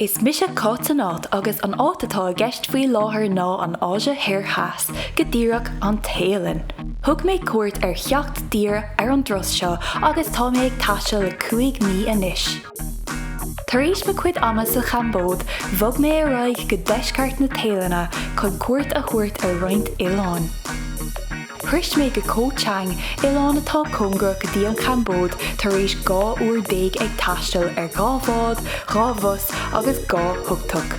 Is mise Cáit san áit agus an áit atá i gceist faoi láthair ná an Áise Thoir Theas, go díreach, an Téalainn. Thug mé cuairt ar sheacht dtír ar an dturas seo agus tá mé ag taisteal le 5 mí anois. Tar éis mo chuid ama sa Chambóid, bhog mé ar aghaidh go deisceart na Téalainne chun cuairt a thabhairt ar roinnt oileáin. Shroich mé go Koh Chang, oileán atá cóngarach go dtí an Chambóid, tar éis 12 uair ag taisteal ar 2 bhád, 2 bhus agus 2 thuk-tuk.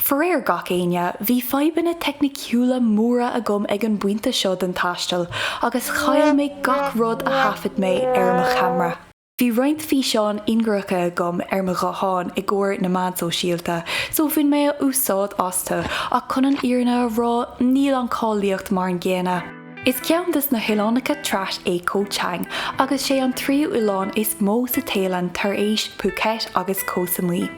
Faraor gach éinne, bhí fadhbanna teicniciúla móra agam ag an bpointe seo den taisteal agus chaill mé gach rud a thaifead mé ar mo cheamara. Bhí roinnt físeáin ingearacha agam ar mo ghuthán i gcomhair na meán sóisialta so bhain mé úsáid astu ach chun an fhírinne a rá níl an cáilíocht mar an gcéanna. Is ceann des na hoileánacha Trat é Koh Chang agus sé an tríú oileán is mó sa Téalainn tar éis Phuket agus Koh Samui.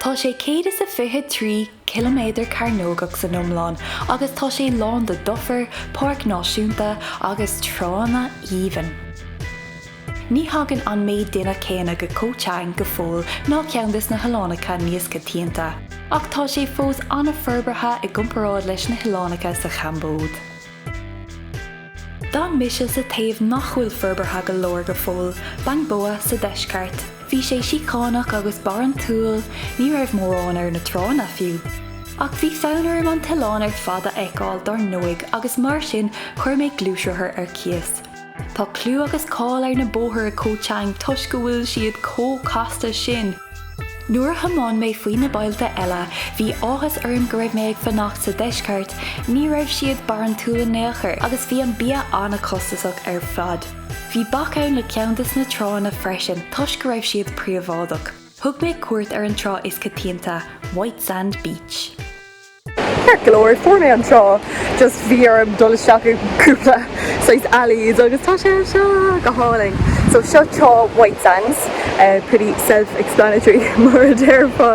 Tá sé 123 ciliméadar cearnógach san iomlán agus tá sé lán de dufair, páirc náisiúnta agus tránna aoibhinn. Ní thagann an méid duine céanna go Koh Chang go fóill ná ceann des na hoileánacha níos coitianta, ach tá sé fós an-fhorbartha i gcomparáid leis na hoileánacha sa Chambóid. D'fhan mise sa taobh nach bhfuil forbartha go leor go fóill, Bang Bua sa deisceart. Bhí sé síochánach agus barántúil, ní raibh mórán ar na tránna fiú. Ach bhí fonn orm an t-oileán ar fad a fheiceáil dár ndóigh agus mar sin chuir mé gluaisrothar ar cíos. Tá clú agus cáil ar na bóithre i Koh Chang toisc go bhfuil siad chomh casta sin. Nuair a thiomáin mé faoi na bailte eile, bhí áthas orm go raibh mé ag fanacht sa deisceart, ní raibh siad barántúil in aon chor agus bhí an bia an-chostasach ar fad. Bhí bac ann le ceann des na tránna freisin toisc go raibh siad príobháideach. Thug mé cuairt ar an trá is coitianta, White Sand Beach. Ceart go leor, fuair mé an trá, just bhí orm dul isteach i gcúpla saghas alleys agus tá sé seo go hálainn. So seo trá White Sands, pretty self explanatory mar a déarfá.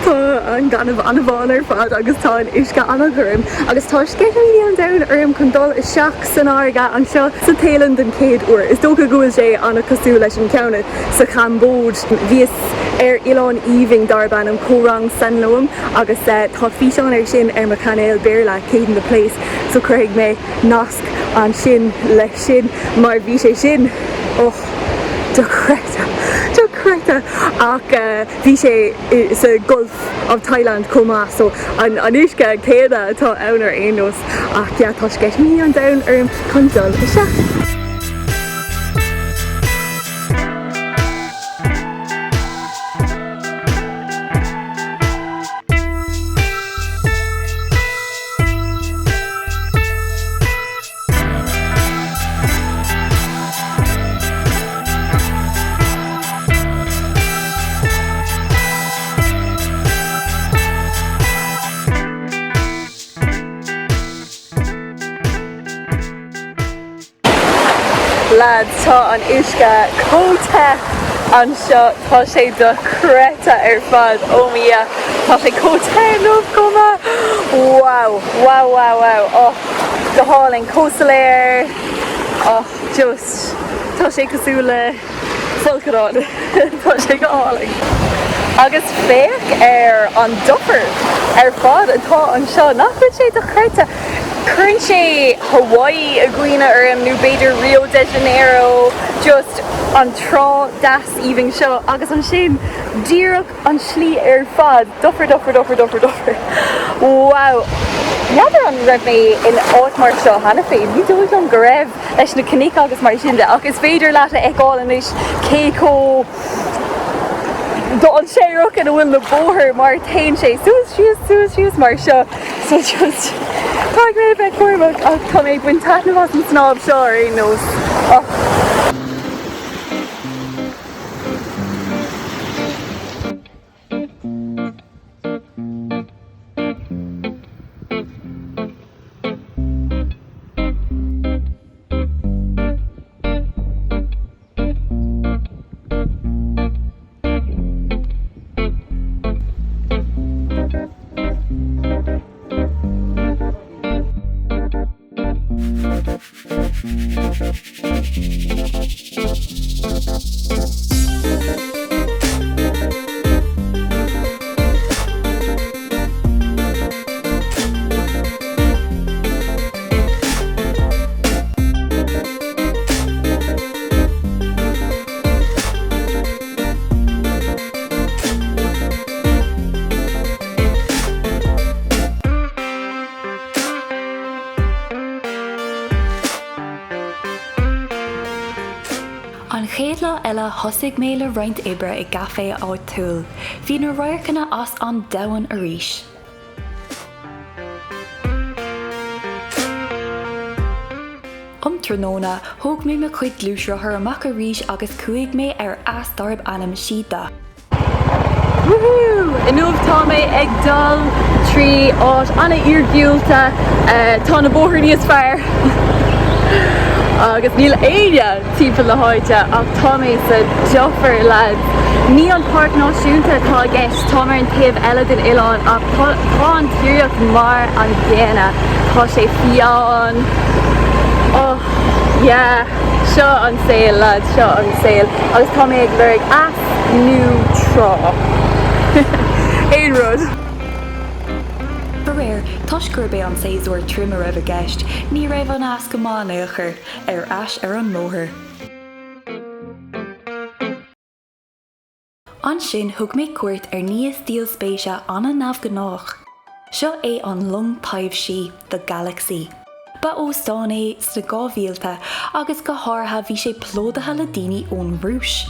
Tá an gaineamh an-bhán ar fad agus tá an uisce an-ghorm agus tá sceitimíní an domhain orm chun dul isteach san fharraige anseo sa Téalainn den chéad uair. Is dócha go bhfuil sé an-chosúil leis an ceann sa Chambóid. Bhíos ar oileán aoibhinn darb ainm Koh Rong Sanloem agus tá físeán ar sin ar mo chainéal Béarla, Kate in the Place, so cuirfidh mé nasc ansin leis sin mar bhí sé sin, oh, dochreidte, dochreidte ach bhí sé sa Gulf of Thailand chomh maith so an uisce céanna atá ann ar aon nós ach yeah tá sceitimíní an domhain orm chun dul isteach. Lads, tá an uisce chomh te anseo, tá sé dochreidte ar fad, oh my yeah, tá sé chomh te inniu chomh maith, wow, wow, wow, wow, oh, go hálainn, chomh soiléir, oh, just, tá sé cosúil le folcadán, tá sé go hálainn. Agus féach ar an dufar ar fad atá anseo, nach bhfuil sé dochreidte? Cuireann sé Hawaii i gcuimhne orm nó b'fhéidir Rio de Janeiro, just an trá deas aoibhinn seo agus ansin díreach an slí ar fad, dufar, dufar, dufar, dufar, dufar. Wow! N'fheadar an raibh mé in áit mar seo cheana féin, ní dóigh liom go raibh, leis na cnoic agus mar sin de ach is féidir leat a fheiceáil anois cé chomh dainséarach ina bhfuil na bóithre mar téann sé suas síos suas síos mar seo so just caithfidh mé a bheith cúramach ach tá mé ag baint taitneamh as an snámh seo ar aon nós. Oh. An chéad lá eile thosaigh mé le roinnt oibre i gcaifé áitiúil. Bhí na radharcanna as an domhan arís. Um tráthnóna, thóg mé mo chuid gluaisrothar amach arís agus chuaigh mé ar eas darb ainm Si Da. Woohoo! Inniu tá mé ag dul trí áit an-iargúlta, tá na bóithre níos fearr agus níl éinne timpeall na háite ach tá mé sa dufair lads. Ní an páirc náisiúnta atá i gceist, táim ar an taobh eile den oileán ach tá an tírdhreach mar an gcéanna, tá sé fiáin. Oh yeah, seo an saol lads, seo an saol agus tá mé ag lorg eas nó trá. Aon rud. Faraor, toisc gurb é an séasúr tirim a raibh i gceist, ní raibh an eas go maith in aon chor, ar ais ar an mbóthar. Ansin thug mé cuairt ar ní is díol spéise an-neamhghnách. Seo é an long taibhsí, The Galaxy. Ba óstán é sna 2000 agus go háirithe bhí sé plódaithe le daoine ón Rúis.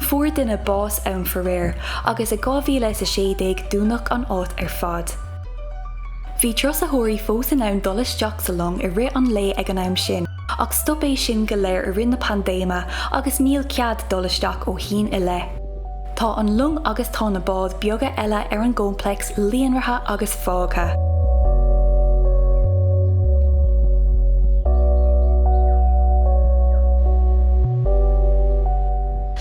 Fuair duine bás ann faraor agus i 2016 dúnadh an áit ar fad. Bhí turasóirí fós in ann dul isteach sa long i rith an lae ag an am sin ach stop é sin go léir i rith na paindéime agus níl cead dul isteach ó shín i leith. Tá an long agus tá na báid beaga eile ar an gcoimpléacs líonraithe agus fágtha.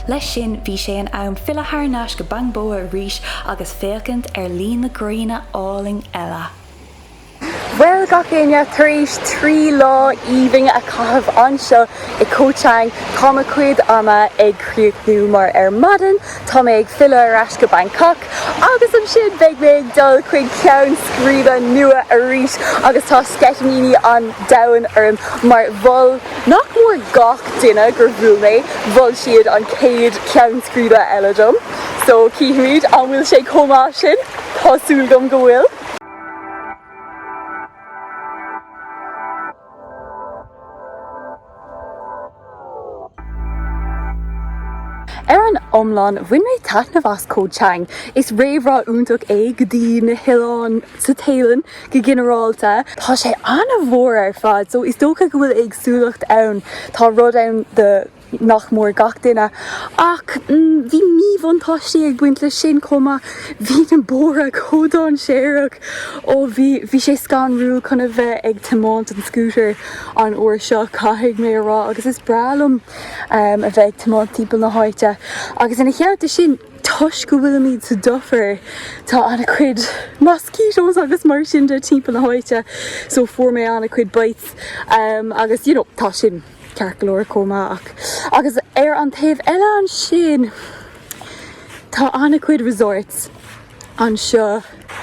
Leis sin, bhí sé in am filleadh thar n-ais go Bang Bua arís agus féachaint ar luí na gréine álainn eile. Bhuel gach éinne, tar éis 3 lá aoibhinn a chaitheamh anseo i Koh Chang, tá mo chuid ama ag críochnú mar ar maidin tá mé ag filleadh ar ais go Bangkok agus ansin beidh mé ag dul chuig ceann scríbe nua arís agus tá sceitimíní an domhain orm mar mhol nach mór gach duine gur bhuail mé, mhol siad an chéad cheann scríbe eile dom. So cífimid an bhfuil sé chomh maith sin, tá súil agam go bhfuil. Ar an iomlán, bhain mé taitneamh as Koh Chang. Is réamhrá iontach é go dtí na hoileáin sa Téalainn go ginearálta. Tá sé an-mhór ar fad, so is dócha go bhfuil éagsúlacht ann. Tá rud ann do nach mór gach duine. Ach bhí míbhuntáistí ag baint leis sin chomh maith. Bhí na bóithre chomh dainséarach. Ó bhí, bhí sé scanrúil chun a bheith ag tiomáint an scooter an uair seo, caithfidh mé a rá, agus is breá liom a bheith ag tiomáint timpeall na háite. Agus ina theannta sin, toisc go bhfuilimid sa dufair, tá an-chuid mosquitoes agus mar sin de timpeall na háite, so fuair mé an-chuid bites agus you know, tá sin. ceart go leor chomh maith ach agus ar an taobh eile ansin tá an-chuid resorts anseo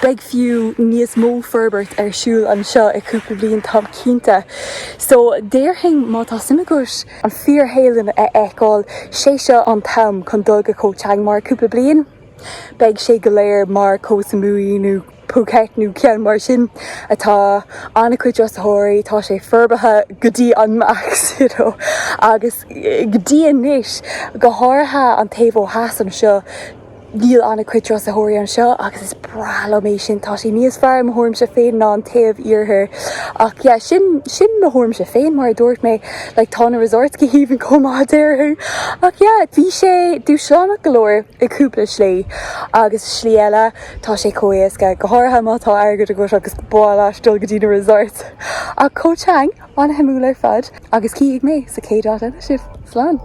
beidh fiú níos mó forbairt ar siúl anseo i cúpla bliain táim cinnte so déarfainn má tá suim agat an fíor-Théalainn a fheiceáil sé seo an t-am chun dul go Koh Chang mar cúpla bliain beidh sé go léir mar Koh Samui nó Phuket nó ceann mar sin atá an-chuid turasóirí, tá sé forbartha go dtí an max you know agus go dtí anois, go háirithe an taobh ó theas anseo, níl an-chuid turasóirí anseo agus is breá liom é sin, tá sé níos fearr i mo thuairimse féin ná an taobh iarthair ach yeah sin, sin mo thuairimse féin mar a dúirt mé, like tá na resorts go haoibhinn chomh maith déarfainn ach yeah bhí sé dúshlánach go leor i gcúpla slí agus slí eile Tá sé chomh éasca, go háirithe má tá airgead agat agus ba mhaith leat dul go dtí na resorts. Ach Koh Chang, an-shuimiúil ar fad agus cífidh mé sa chéad áit eile sibh. Slán!